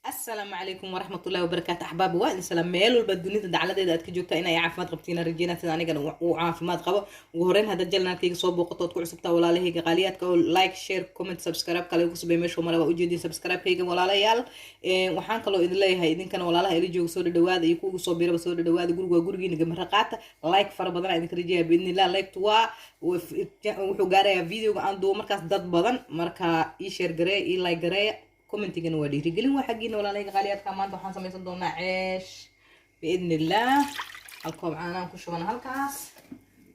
Asalaamu calaykum waraxmatullahi wabarakaatu. Axbaabi, waa idin salaam meel walba dunida dacaladeeda aad ka joogtaa. Inay caafimaad qabtiin rajeynaa, sida anigana uu caafimaad qabo. Ugu horreyn, haddaad channelkayga soo booqato ood ku cusubtaa, walaalahayga qaaliyaadka oo like, share, comment, subscribe kale ugu subay meesha mara waa ujeedin subscribe-kayga. Walaalayaal, waxaan kaloo idin leeyahay, idinkana walaalaha ila jooga soo dhadhawaada, iyo kuwa soo biiraba soo dhadhawaada. Gurigu waa gurigiina, gamara qaata. Like fara badan idinka rajeeyaa biidnillah. Like waa wuxuu gaarayaa videoga aan duubo markaas dad badan. Marka ii share gareeya, ii like gareeya, commentigana waa dhiirigelin, waa xaggiina. Walaalahayga qaaliyaadka, maanta waxaan samaysan doonaa ceesh biidni illaah. Hal koob caanaan ku shubana halkaas,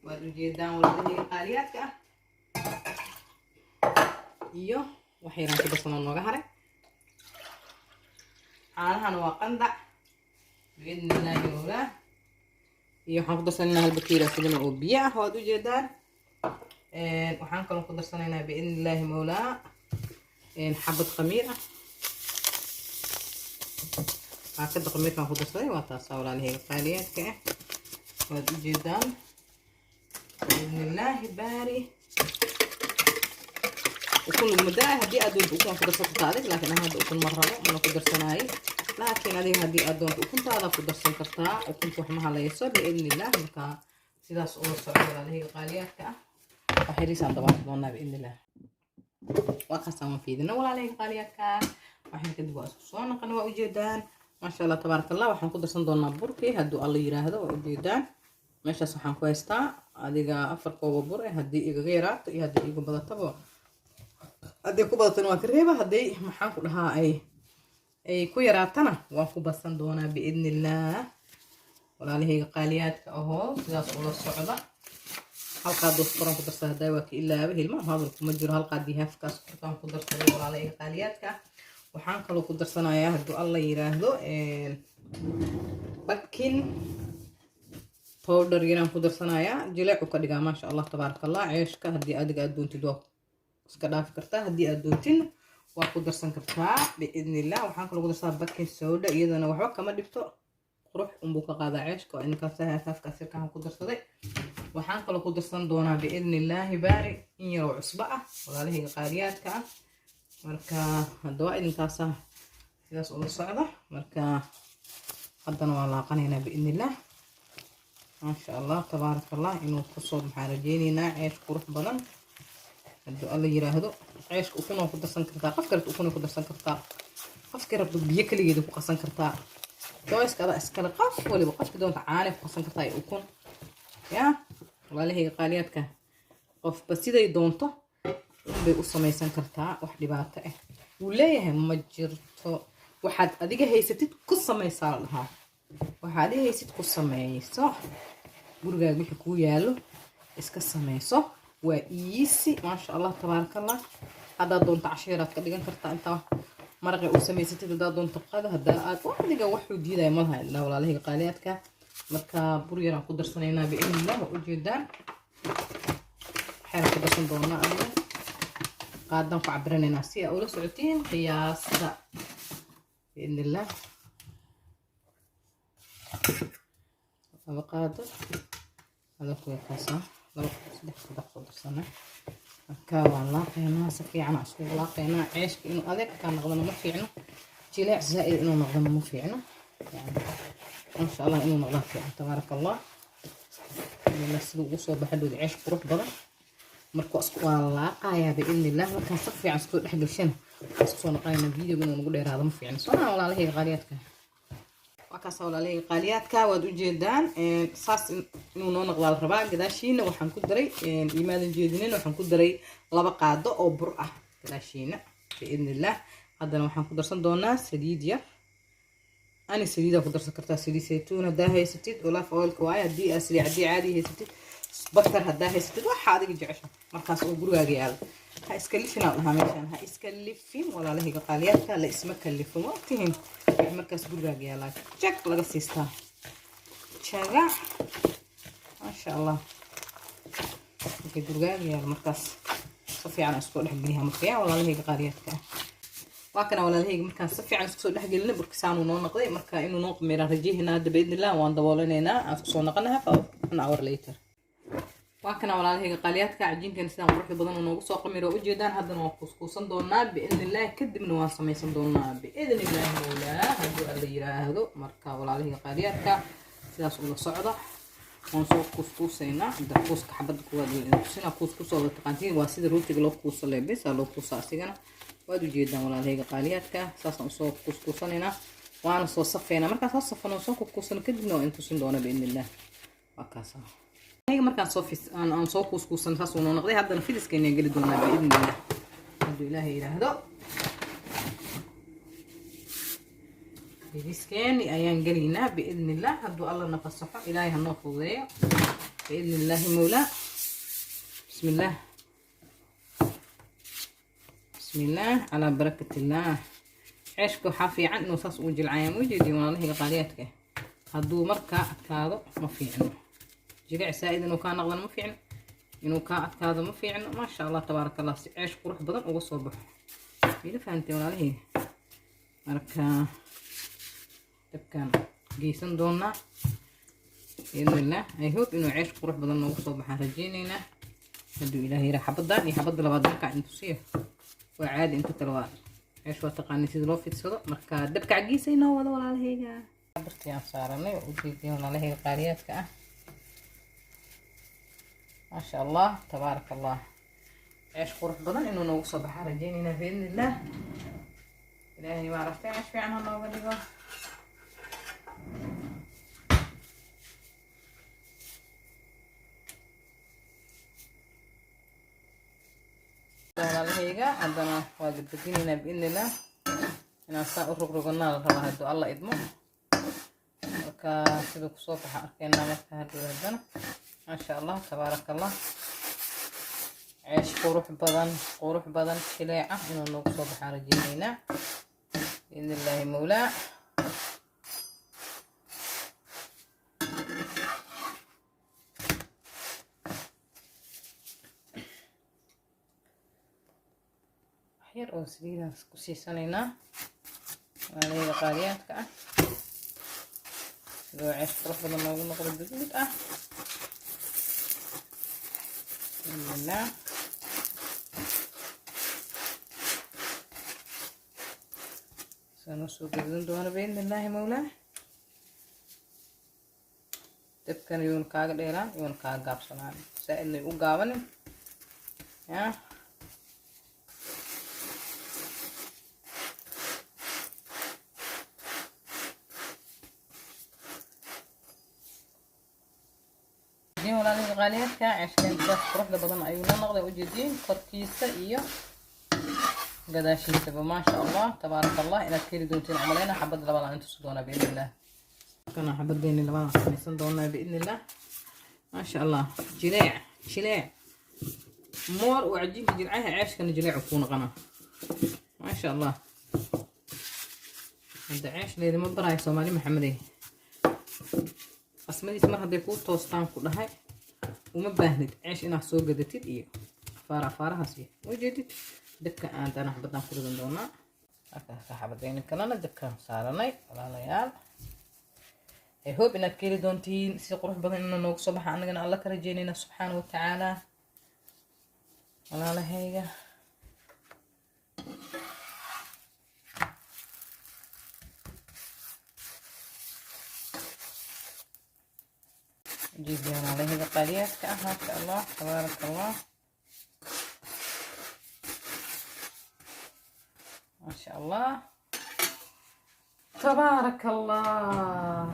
waad ujeedaan, walaalahayga qaaliyaadka ah, iyo wax yaraan ku darsanoo nooga haray. Caanahana waa qandac biidni illaahi mawlaa. Iyo waxaan ku darsanaynaa hal bakeeri asigana oo biyo ah, waad ujeedaan. Waxaan kaloo ku darsanaynaa biidni illaahi mawlaa xabad khamiir ah. Baakada khamiirkaan ku darsaday waa taasaa, walaalahayga qaaliyaadka ah, waad ujeedaan biidni illaahi baari. Ukun laguma daraayo. Haddii aad doonto ukun waa ku darsan kartaa adig, laakiin ana hadda ukun ma rabo, mana ku darsanaayo. Laakiin adiga haddii aad doonto ukuntaada ku darsan kartaa, ukunta wax ma halayso biidni illah. Marka sidaas ula socdo, walaalahayga qaaliyaadka ah. Waxyariisaan dabaali doonaa biidni illah. Waa kaasaan, waan fiidina, walaalahayga qaaliyaadka. Waxaan kadib waa isku soo naqana, waa ujeedaan, maasha Allah tabaaraka Allah. Waxaan ku darsan doonaa burkii hadduu Alla yiraahdo. Waa ujeedaan, meeshaas waxaan ku haystaa adiga 4 koobo bur eh. Haddii igaga yaraato iyo haddii iga badataba, hadday ku badatana waan ka reeba, hadday maxaan ku dhahaa ay ku yaraatana waan ku badsan doonaa biidni illaah. Walaalahayga qaaliyaadka ahoo, sidaas ula socda. Hal qaado sokoraan ku darsaday haddaa waa ka ilaaba, hilmaha hadal kuma jiro. Hal qaadii haafkaa sokortaan ku darsaday, walaalahayga qaaliyaadka ah. Waxaan kaloo ku darsanayaa hadduu Alla yiraahdo baking powder yaraan ku darsanayaa, jileecu ka dhigaa, maasha Allah tabaaraka Allah, ceeshka. Haddii adiga aad doontid waa iska dhaafi kartaa, haddii aad doontidna waa ku darsan kartaa biidni illah. Waxaan kaloo ku darsadaa baking soda, iyadana waxba kama dhibto, qurux unbuu ka qaadaa ceeshka. Waa inkaas haafkaas yarkaan ku darsaday. Waxaan kaloo ku darsan doonaa biidni illaahi baari in yaroo cusbo ah, walaalahayga qaaliyaadka ah. Marka hadda waa idinkaasa, sidaas ula socda. Marka haddana waa laaqanaynaa biidni illah, maasha Allah tabaaraka Allah. Inuu kusoo maxaan rajeyneynaa ceesh qurux badan hadduu Alla yiraahdo. Ceeshka ukun waa ku darsan kartaa, qof kaleto ukun ku darsan kartaa, qofkii rabto biyo kaligeeda ku qasan kartaa. Choiceka adaa iskale, qof waliba qofki doonta caanay ku qasan kartaa iyo ukun. Ya walaalahayga qaaliyaadka, qofba siday doonto unbay u samaysan kartaa. Wax dhibaato ah wuu leeyahay ma jirto. Waxaad adiga haysatid ku samaysaa la dhahaa, waxaad adiga haysid ku sameyso, gurigaaga wixii kuu yaalo iska sameyso. Waa easy, maasha Allah tabaaraka Allah. Haddaad doonto casheeraad ka dhigan kartaa intaa maraqay u samaysatid, haddaad doonto qado, haddaa aad adiga waxuu diidaya malaha ilaa, walaalahayga qaaliyaadka. Marka bur yaraan ku darsanaynaa biidnillah, waa ujeedaan. Waxayaan ku darsan doonaa adiga qaadan ku cabiranaynaa si aa ula socotiin qiyaasta biidnillah. 2 qaado ada kuwa kaasa, laba, saddex qaado kusoo darsanay. Marka waan laaqaynaa, si fiican aan iskugu laaqaynaa. Ceeshka inuu adeeg kaa noqdona ma fiicno, jileec zaa'id inuu noqdona ma fiicno. Yani maasha Allah inuu noqdaa fiican, tabaaraka Allah. Alhamdulillah, siduu ugu soo baxa dhood ceesh qurux badan. Marka waa laaqayaa biidni illah. Markaan si fiican isku dhex gelshana waa isku soo noqonayna. Videoga inuu nagu dheeraado ma fiicno, soo maa, walaalahayga qaaliyaadka? Waa kaasa, walaalahayga qaaliyaadka, waad ujeedaan, saas inuu noo noqdaa la rabaa. Gadaashiina waxaan ku daray, imaadan jeedinin, waxaan ku daray 2 qaado oo bur ah gadaashiina biidni illah. Haddana waxaan ku darsan doonaa saliid yar. Ani saliidaa ku darsan kartaa, saliid saytuun haddaa haysatid, olive oilka waaye, haddii aad saliid haddii caadi haysatid, butter haddaa haysatid, waxa adiga jecesha markaas oo gurigaaga yaalo. Ha iska lifin aan dhahaa meeshaan, ha iska lifin, walaalahayga qaaliyaadka, la isma kalifo, ma ogtihiin? Wixii markaas gurigaaga yaalaa jag laga siistaa, jagac, maasha Allah. Wixii gurigaaga yaalo markaas si fiican isku dhexgeliyaa. Marka yaa walaalahayga qaaliyaadka ah, waa kana, walaalahayga, markaan si fiican isku soo dhexgelina burkisaanuu noo noqday. Marka inuu noo qameeraan rajaynaa hadda biidni illah. Waan daboolanaynaa, aan isku soo noqonaha an hour later. Waa kana, walaalahayga qaaliyaadka, cajiinkan sidaan quruxda badan uu noogu soo qamiro, ujeedaan. Haddana waan kuuskuusan doonaa biidni illahi, kadibna waan samaysan doonaa biidni illaahi mawlaa, hadduu Alla yiraahdo. Marka walaalahayga qaaliyaadka, sidaas ula socda. Waan soo kuuskuusaynaa hadda. Kuuska xabadda kuwaad idin tusinaa. Kuuskuusoo la taqaantiin, waa sida rootiga loo kuuso leebes aa loo kuusa asigana, waad ujeedaan, walaalahayga qaaliyaadka. Saasaan usoo kuuskuusanaynaa, waana soo safeynaa. Markaan soo safano, soo kuuskuusano, kadibna waa idin tusin doonaa biidni illah. Waa kaasa. Markaan soo fis aan soo kuuskuusan, saas uu noo noqday. Haddana fidiskeena geli doonaa biidni illah, hadduu Ilaahay yidhaahdo. Fidiskeeni ayaan gelaynaa biidni illah, hadduu Alla na fasaxo. Ilaahay hanoo fududeeyo biidni illaahi mawlaa. Bismi illaah, bismi illaah, calaa barakat illaah. Ceeshka waxaa fiican inuu saas uu jilcaya, ma ujeediin, walaalahayga qaaliyaadka? Hadduu markaa adkaado ma fiicno. Jilic saa-id inuu kaa noqdana ma fiicno, inuu kaa adkaado ma fiicno. Maasha Allah, tabaaraka Allah, si ceesh qurux badan uga soo baxo. Ila fahanteen, walaalahayga? Marka dabkaan geysan doonaa biidnillah. I hope inuu ceesh qurux badan noogu soo baxaan rajeyneynaa, hadduu Ilaah yira. Xabaddan iyo xabadda labaad markaa intusiyo waa caadi, inta kale waa ceesh, waa taqaanay sida loo fidsado. Marka dabka cagiisa inoo wada, walaalahayga. Birtii aan saaranay oo ujeediin, walaalahayga qaaliyaadka ah. Maasha Allah, tabaaraka Allah, ceesh qurux badan inuu noogu soo baxaa rajeyneynaa biidni illah. Ilaahay maaragtay ceesh fiican ha nooga dhigo. Walaalahayga, haddana waa gadgadinaynaa biidni illah. Inaan saa u rogroganaa la rabaa, hadduu Alla idmo. Marka siduu kusoo baxa arkeynaa. Marka hadhow haddana, maasha Allah, tabaaraka Allah, ceesh qurux badan, qurux badan, jileeca inuu noogu soo baxaan rajeyneynaa biidni illaahi mawlaa. Yar oo saliidaas ku siisanaynaa, walaalahayga qaaliyaadka ah, sidoo ceesh qurux badan noogu noqdo, gaduud ah, bismillah. Saan usoo gaduudan doono biidni illaahi mawlaa. Dabkan yuuna kaaga dheeraan, yuuna kaaga gaabsanaan, saa-idna u gaabanin ya. Walaalihii qaaliyaadka, ceeshkeen sidaas quruxda badan ayuu noo noqday, ujeediin, korkiisa iyo gadaashiisaba. Maasha Allah, tabaaraka Allah, inaad ka heli doontiin umaleyna. Xabadda labaad aan tusi doonaa biidni illah. Kana xabadeeni labaad aan samaysan doonaa biidni illah. Maasha Allah, jileec jileec moor uu cajiinka jilcaha, ceeshkana jileec kuu noqona. Maasha Allah, hadda ceesh leedima baraayo, Soomaali Maxamedey. Qasmadiis mar hadday kuu toostaan, ku dhahay, uma baahnid ceesh inaad soo gadatid iyo afaara afaarahaas iyo ujeedid. Dabka aan dana xabadaan ku ridan doonaa. Halkaas xabadeyni kalena dabkaan saaranay, walaalayaal. I hope inaad ka heli doontiin, si qurux badan inuu noogu soo baxa anagana Alla ka rajeynayna subxaana wa tacaala, walaalahayga. Ujeediya, walaalahayga qaaliyaadka ah. Maasha Allah, tabaaraka Allah, maasha Allah, tabaaraka Allah.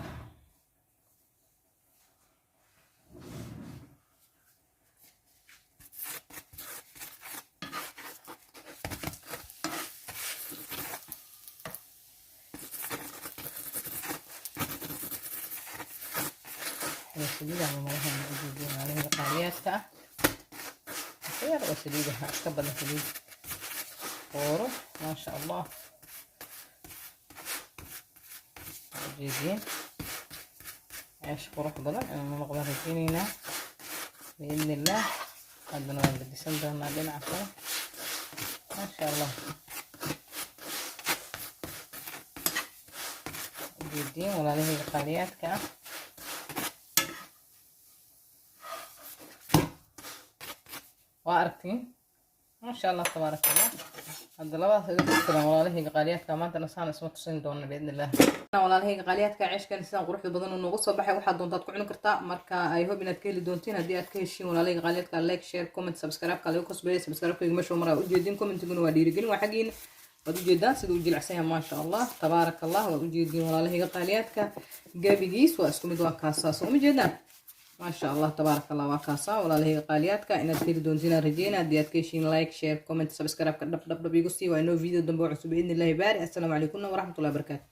Saliida ama malahan, ujeediya, walaalahayga qaaliyaadka ah. Yar oo saliidaha iska badan, saliid qooro. Maasha Allah, ujeediin, ceesh qurux badan inuu noqdaan rajeyneynaa biidni illaah. Haddana waan gedisan doonaa dhinaca kale. Maasha Allah, ujeediin, walaalahayga qaaliyaadka ah. Waa aragtiin, maasha Allah, tabaaraka Allah. Hadda labadaas iga filan, walaalahayga qaaliyaadka. Maantana saan isma tusin doona, biidni illah. Walaalahayga qaaliyaadka, ceeshkan sidaan quruxda badan uu noogu soo baxay. Waxaad doontaad ku cuni kartaa. Marka I hope inaad ka heli doontiin. Haddii aad ka heshiin, walaalahayga qaaliyaadka, like, share, comment, subscribe-ka lagu kasbeeyay. Subscribe-kayga meesha maraa ujeedin, commentiguna waa dhiirigelin, waa xaggiina. Waad ujeedaan sida uu jilicsan yahay, maasha Allah, tabaaraka Allah. Waad ujeediin, walaalahayga qaaliyaadka, gabigiis waa isku mid, waa kaasaa. Soo uma jeedaan? Maasha Allah, tabaaraka Allah. Waa kaasaa, walaalahayga qaaliyaadka. Inaad ka heli doontiin aan rajeyna. Haddii aad ka heshiin, like, share, comment, subscribe-ka dhab dhab dhab igu sii. Waa inoo video dambe oo cusub, biidni illahi baari. Assalaamu calaykum waraxmatullahi wabarakaatu.